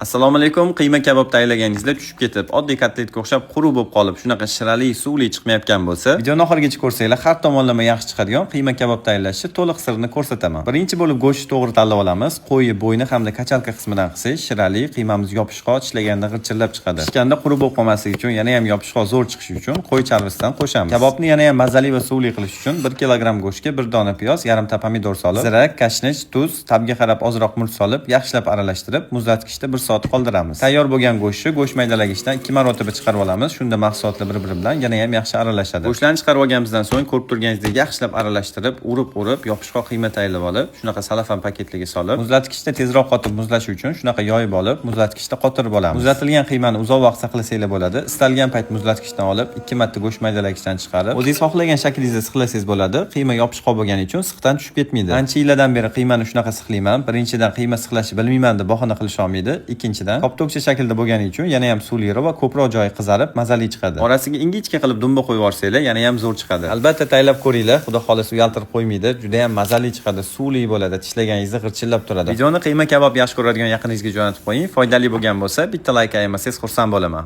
Assalomu alaykum. Qiyma kabob tayyorlaganingizda tushib ketib, oddiy kotletga o'xshab quruq bo'lib qolib, shunaqa shirali, suvli chiqmayotgan bo'lsa, videoni oxirigacha ko'rsanglar, har tomonlama yaxshi chiqadigan qiyma kabob tayyorlashni to'liq sirini ko'rsataman. Birinchi bo'lib go'shtni to'g'ri tanlab olamiz. Qo'yi bo'yni hamda качалка qismidan qilsak, shirali, qiymamiz yopishqoq, tishlaganda g'irchillab chiqadi. Pishganda quruq bo'lib qolmasligi uchun, yana ham yopishqoq zo'r chiqishi uchun qo'y charvisidan qo'shamiz. Kabobni yana ham mazali va suvli qilish uchun 1 kilogramm go'shtga 1 dona piyoz, yarimta pomidor solib, zira, kashnich, tuz, tabga qarab ozroq murch solib, yaxshilab aralashtirib, muzlatgichda 1 soat qoldiramiz. Tayyor bo'lgan go'shtni go'sht maydalagichdan 2 marotaba chiqarib olamiz. Shunda mahsulotlar bir-biri bilan yana ham yaxshi aralashadi. Go'shtlarni chiqarib olganimizdan so'ng, ko'rib turganingizdek, yaxshilab aralashtirib, urib-urib, yopishqoq qiyma tayyorlab olib, shunaqa salafan paketlarga solib, muzlatgichda tezroq qotib muzlashi uchun shunaqa yoyib olib, muzlatgichda qotirib olamiz. Muzlatilgan qiymani uzoq vaqt saqlasanglar bo'ladi. Istalgan payt muzlatgichdan olib, 2 marta go'sht maydalagichdan chiqarib, o'zingiz xohlagan shaklingizda sixlasangiz bo'ladi. Qiyma yopishqoq bo'lgani uchun sixdan tushib ketmaydi. Ancha yillardan beri qiymani shunaqa sixlayman. Birinchidan, qiyma sixlashni bilmayman deb bahona qilisha olmaydi. Ikkinchidan, koptokcha shaklda bo'lgani uchun yana ham suvliroq va ko'proq joyi qizarib, mazali chiqadi. Orasiga ingichka qilib dumba qo'yib yuborsanglar, yana ham zo'r chiqadi. Albatta tayyorlab ko'ringlar. Xudo xohlasa, uyaltirib qo'ymaydi. Juda ham mazali chiqadi, suvli bo'ladi, tishlaganingizda g'irchillab turadi. Videoni qiyma kabob yaxshi ko'radigan yaqiningizga jo'natib qo'ying. Foydali bo'lgan bo'lsa, bitta layk ayamasangiz, xursand bo'laman.